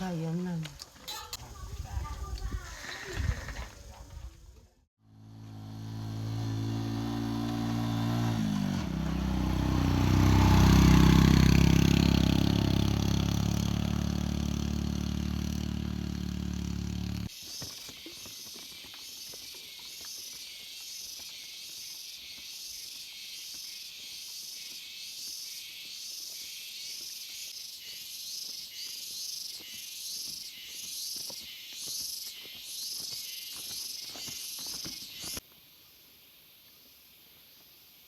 ເອົາຢ່າງນັ້ນ.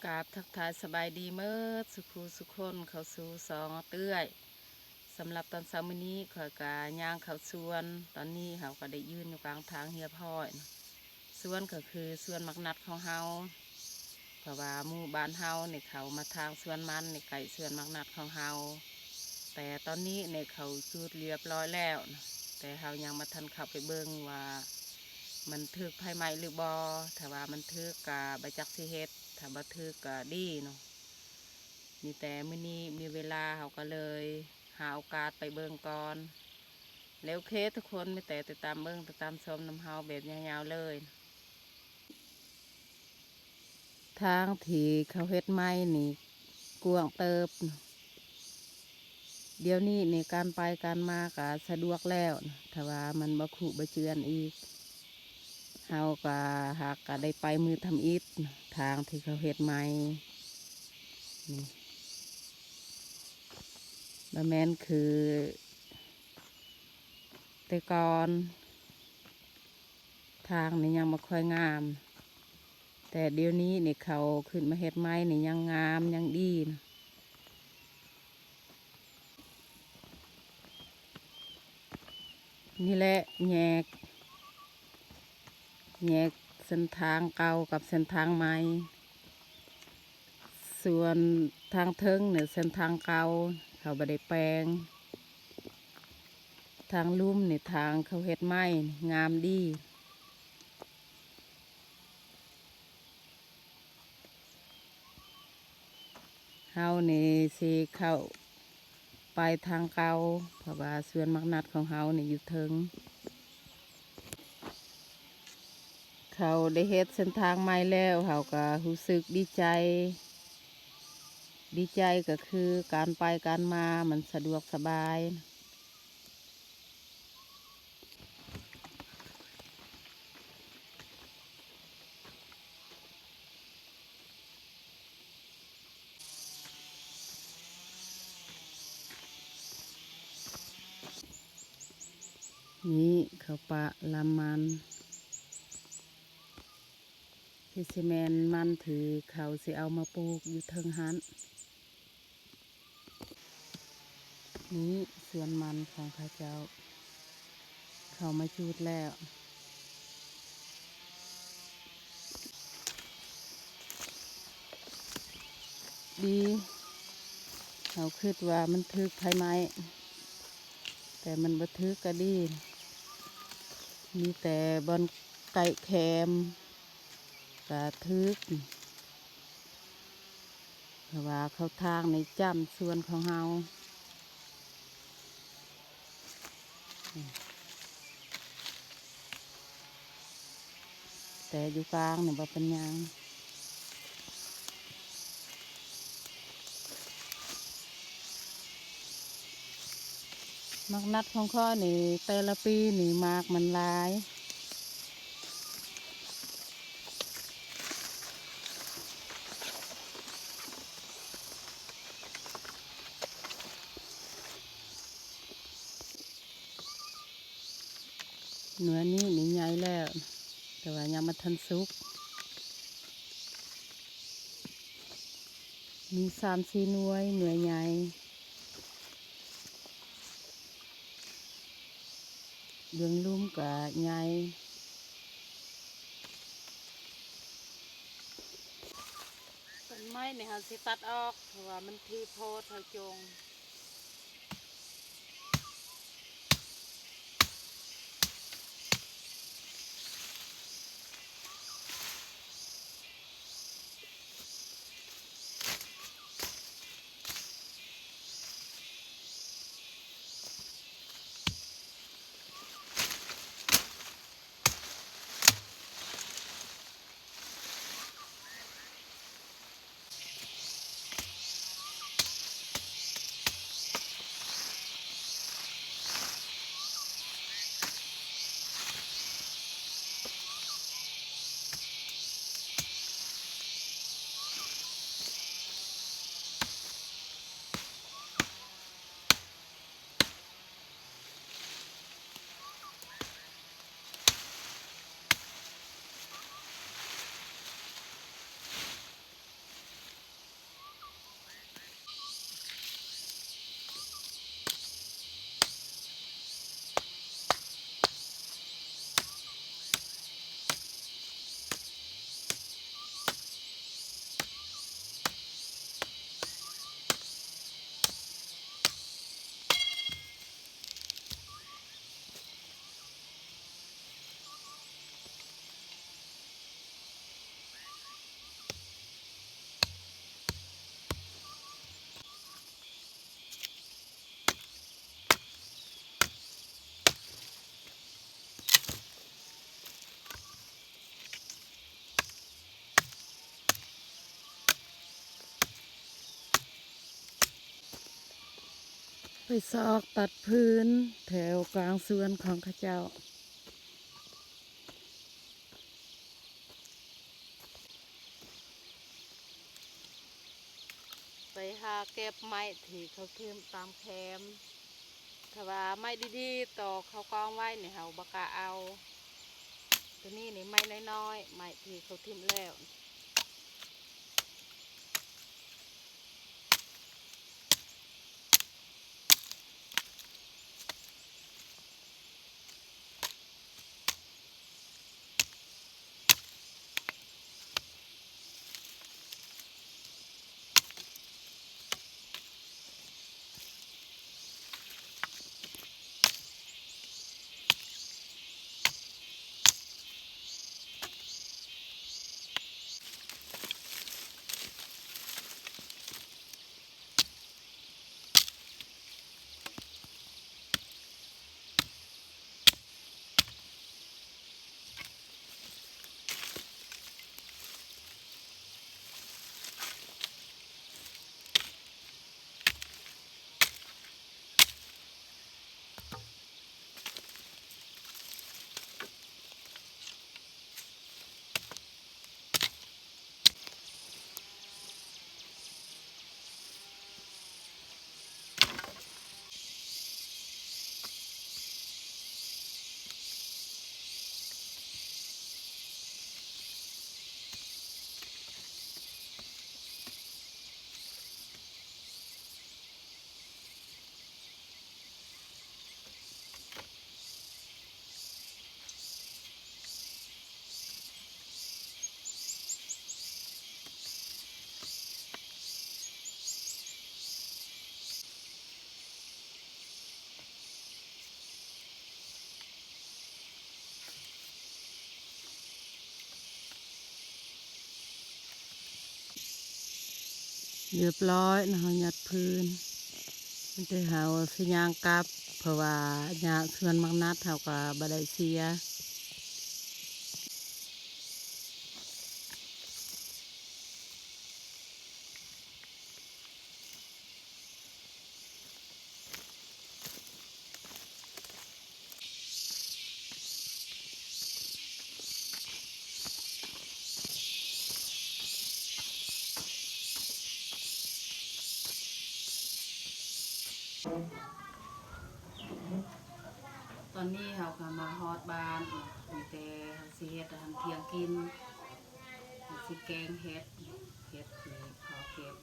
ກາບທັກທາຍສະບາຍດີເໝິດສູ່ຜູ້ສູ່ຄົນ ເຂົ້າສູ່ຊ່ອງເອື້ອຍ. ສຳລັບຕອນເຊົ້າມື້ນີ້ ຂ້ອຍກະຍ່າງເຂົ້າສວນ. ຕອນນີ້ເຮົາກະໄດ້ຢືນຢູ່ກາງທາງຮຽບຮ້ອຍ. ສວນກະຄືສວນໝາກນັດຂອງເຮົາ ເພາະວ່າໝູ່ບ້ານເຮົານີ້ເຂົ້າມາທາງສວນມັນນີ້ ໃກ້ສວນໝາກນັດຂອງເຮົາ. ແຕ່ຕອນນີ້ນີ້ເຂົາຈູດຮຽບຮ້ອຍແລ້ວນະ ແຕ່ເຮົາຍັງບໍ່ທັນເຂົ້າໄປເບິ່ງວ່າມັນຖືກໄຟໄໝ້ຫຼືບໍ່. ຖ້າວ່າມັນຖືກກະບໍ່ຈັກຊິເຮັດ ຖ້າບໍ່ຖືກກະດີເນາະ. ມີແຕ່ມື້ນີ້ມີເວລາ ເຮົາກໍເລີຍຫາໂອກາດໄປເບິ່ງກ່ອນ. ແລ້ວໂອເຄທຸກຄົນ ມີແຕ່ຕິດຕາມເບິ່ງ ຕິດຕາມຊົມນຳເຮົາແບບຍາວໆເລີຍ. ທາງທີ່ເຂົາເຮັດໃໝ່ນີ້ກວ້າງເຕີບ. ດຽວນີ້ນີ້ການໄປການມາກໍສະດວກແລ້ວ ຖ້າວ່າມັນບໍ່ຄຸບໍ່ເຈື່ອນອີກ. ເຮົາກໍຫາກກໍໄດ້ໄປມື້ທຳອິດ ທາງທີ່ເຂົາເຮັດໃໝ່ນີ້ ບໍ່ແມ່ນຄືແຕ່ກ່ອນ. ທາງນີ້ຍັງບໍ່ຄ່ອຍງາມ ແຕ່ດຽວນີ້ນີ້ເຂົາຂຶ້ນມາເຮັດໃໝ່ນີ້ຍັງງາມຍັງດີ. ນີ້ແຫຼະແຍກ ແຍກເສັ້ນທາງເກົ່າກັບເສັ້ນທາງໃໝ່. ສ່ວນທາງເທິງນີ້ເສັ້ນທາງເກົ່າ ເຂົາບໍ່ໄດ້ແປງ. ທາງລຸ່ມນີ້ທາງເຂົາເຮັດໃໝ່ ງາມດີ. ເຮົານີ້ຊິເຂົ້າໄປທາງເກົ່າ ເພາະວ່າສວນໝາກນັດຂອງເຮົານີ້ຢູ່ເທິງ. ເຂົາໄດ້ເຮັດເສັ້ນທາງໃໝ່ແລ້ວ ເຮົາກໍຮູ້ສຶກດີໃຈ ດີໃຈກໍຄືການໄປການມາມັນສະດວກສະບາຍ. ນີ້ເຂົາປະລຳມັນ ຄືຊິແມ່ນມັນທີ່ເຂົາຊິເອົາມາປູກຢູ່ເທິງຫັ້ນ. ນີ້ສວນມັນຂອງເຂົາເຈົ້າ ເຂົາມາຈູດແລ້ວ. ດີ ເຮົາຄິດວ່າມັນຖືກໄຟໄໝ້ ແຕ່ມັນບໍ່ຖືກກໍດີ ມີແຕ່ບ່ອນໃກ້ແຄມກະຖືກ. ເພາະວ່າເຂົາທາງໃນຈ້ຳສວນຂອງເຮົາ ແຕ່ຢູ່ກາງນີ້ບໍ່ເປັນຫຍັງ. ໝາກນັດຂອງຂ້ອຍນີ້ ແຕ່ລະປີນີ້ໝາກມັນຫຼາຍ. ໜ່ວຍນີ້ນີ້ໃຫຍ່ແລ້ວ ແຕ່ວ່າຍັງບໍ່ທັນສຸກ. ມີສາມສີ່ໜ່ວຍ ໜ່ວຍໃຫຍ່ ເບື້ອງລຸ່ມກະໃຫຍ່. ຕົ້ນໄມ້ນີ້ເຮົາຊິຕັດອອກ ເພາະວ່າມັນຖືໂພດ ເຮົາຈົ່ງ. ເ ໄປຊອກຕັດຟືນແຖວກາງສວນຂອງເຂົາເຈົ້າ. ໄປຫາເກັບໄມ້ທີ່ເຂົາຖິ້ມຕາມແຄມ. ຖ້າວ່າໄມ້ດີໆ ຕອກເຂົາກອງໄວ້ນີ້ ເຮົາບໍ່ກ້າເອົາ. ໂຕນີ້ນີ້ໄມ້ນ້ອຍໆ ໄມ້ທີ່ເຂົາຖິ້ມແລ້ວ. ຮຽບຮ້ອຍເນາະ ເຮົາຍັດຟືນ. ແຕ່ເຮົາຊິຍ່າງກັບ ເພາະວ່າຫຍ້າສວນບັກນັດເຮົາກໍບໍ່ໄດ້ເສຍ. ຕອນນີ້ເຮົາກໍມາຮອດບ້ານ ມີແຕ່ເຮົາຊິເຮັດອາຫານທ່ຽງກິນ. ເຮົາຊິແກງເຫັດ ເຫັດນີ້ພໍເກັບ.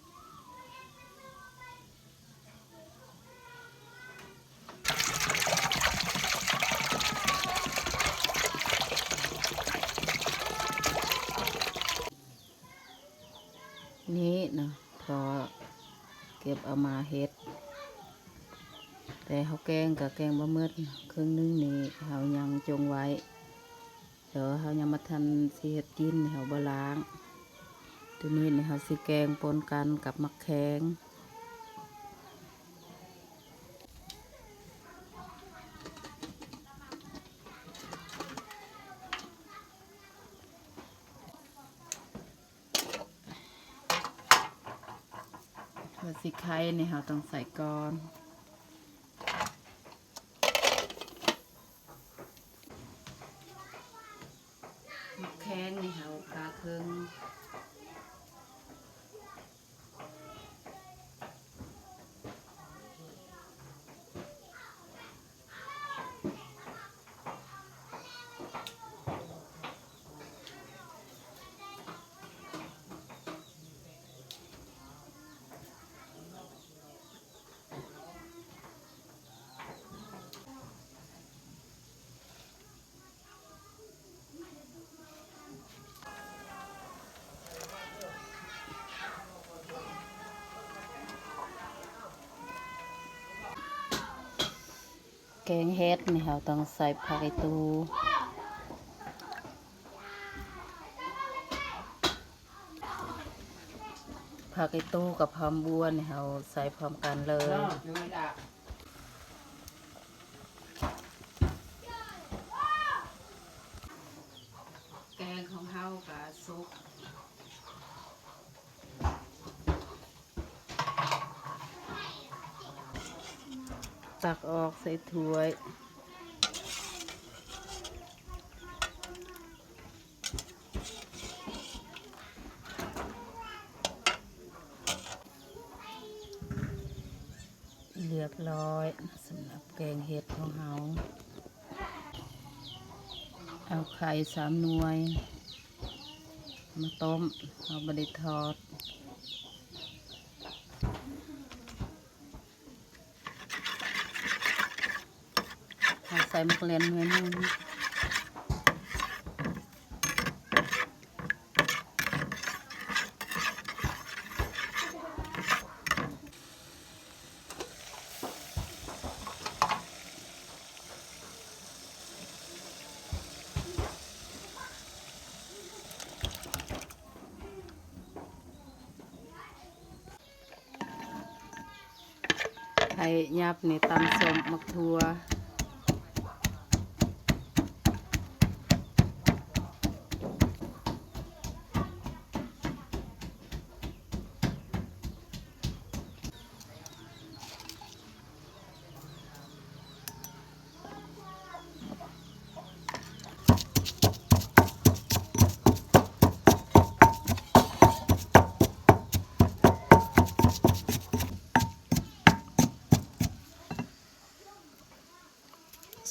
ນີ້ເນາະ ພໍເກັບເອົາມາເຮັດ ແຕ່ເຮົາແກງກໍແກງບໍ່ໝົດ ເຄິ່ງໜຶ່ງນີ້ເຮົາຍັງຈົ່ງໄວ້. ແຕ່ວ່າເຮົາຍັງບໍ່ທັນຊິເຮັດກິນ ເຮົາບໍ່ລ້າງ. ໂຕນີ້ນີ້ເຮົາຊິແກງປົນກັນກັບໝາກແຄງ. ວ່າຊິໄຂ່ນີ້ເຮົາຕ້ອງໃສ່ກ່ອນ. ໝາກແຄງນີ້ເຮົາຜ່າເຄິ່ງ. ແກງເຫັດນີ້ເຮົາຕ້ອງໃສ່ຜັກອີ່ຕູ່. ຜັກອີ່ຕູ່ກັບຫອມບົ່ວນີ້ເຮົາໃສ່ພ້ອມກັນເລີຍ. ແກງຂອງເຮົາກະສຸກ. ຕັກອອກໃສ່ຖ້ວຍ. ລຽບຮ້ອຍ ສຳລັບແກງເຫັດຂອງເຮົາ. ເອົາໄຂ່ສາມໜ່ວຍມາຕົ້ມ ເຮົາບໍ່ໄດ້ທອດ. ເຮົາໃສ່ໝາກແລ່ນໜ່ວຍໜຶ່ງ. ໄຂ່ຫຍັບນີ້ ຕຳສົ້ມໝາກຖົ່ວ.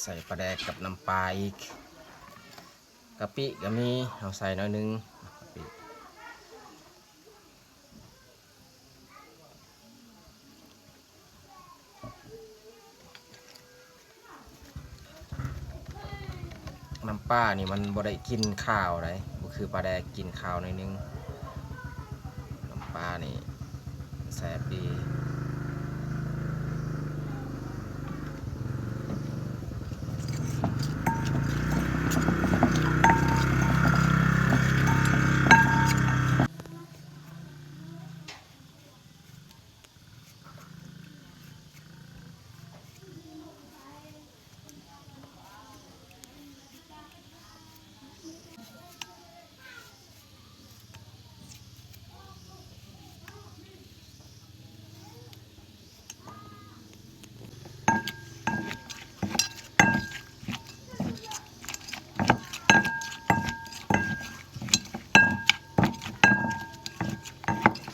ໃສ່ປາແດກກັບນ້ຳປາອີກ. ກະປິກະມີ ເຮົາໃສ່ໜ້ອຍໜຶ່ງ ກະປິ. ນ້ຳປານີ້ມັນບໍ່ໄດ້ກິນຄາວໃດ໋ ບໍ່ຄືປາແດກກິນຄາວໜ້ອຍໜຶ່ງ. ນ້ຳປານີ້ແຊບດີ.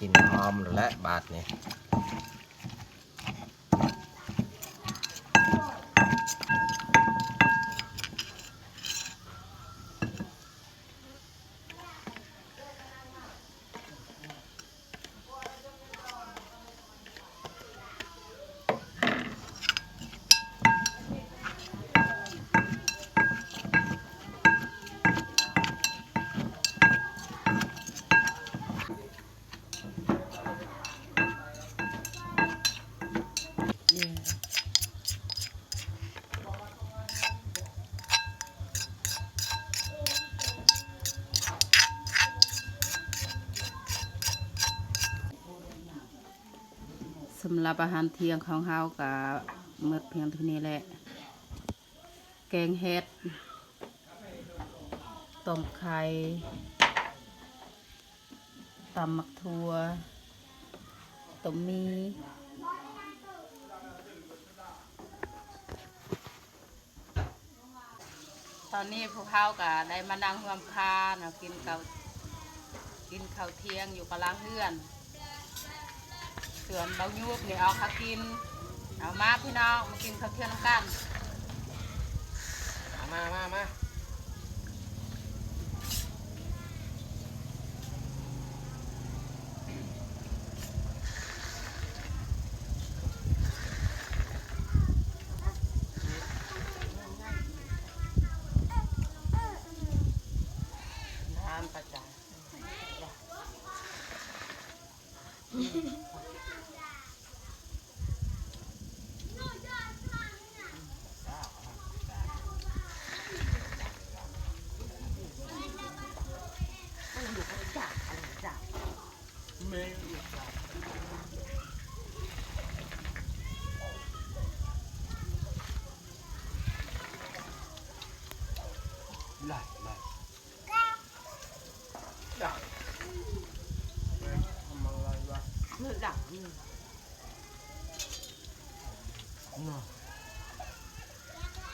ກິ່ນຫອມແລ້ວແຫຼະບາດນີ້. ສຳລັບອາຫານທ່ຽງຂອງເຮົາກະໝົດພຽງເທົ່ານີ້ແຫຼະ. ແກງເຫັດ ຕົ້ມໄຂ່ ຕຳໝາກຖົ່ວ ຕົ້ມໝີ່. ຕອນນີ້ພວກເຮົາກະໄດ້ມານັ່ງຮ່ວມຄາເນາະ ກິນເຂົ້າ ກິນເຂົ້າທ່ຽງຢູ່ກະລາງເຮືອນ ເຮືອນເບົາຍູບນີ້ ເອົາເຂົ້າກິນ. ເອົາມາພີ່ນ້ອງ ມາກິນເຂົ້າທ່ຽງນຳກັນ. ມາ ມາ ມາ. ທຳອະໄລວະ? ເລືອດດັງ.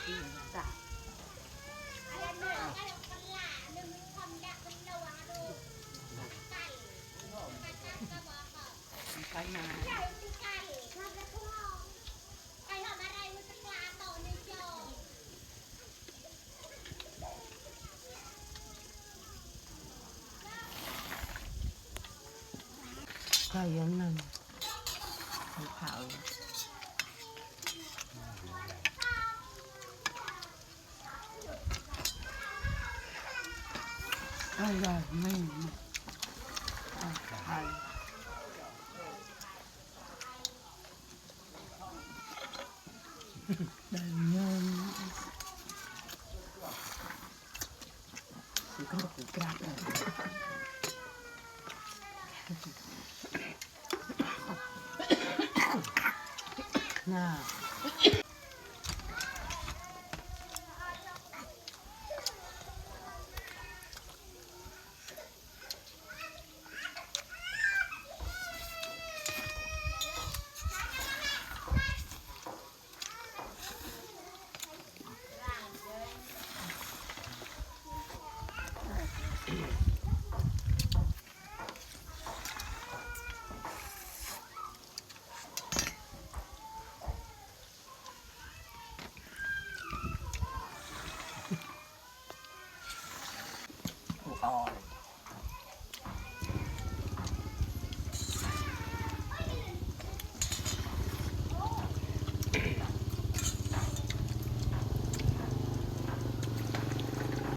ໄປມາ ໄກ່ອັນນັ້ນ ໄຂ່ຂາວ ໄກ່ໃຫຍ່ ໄກ່ ໄດ້ເງິນ ຊິກໍບໍ່ກັບ ນາ.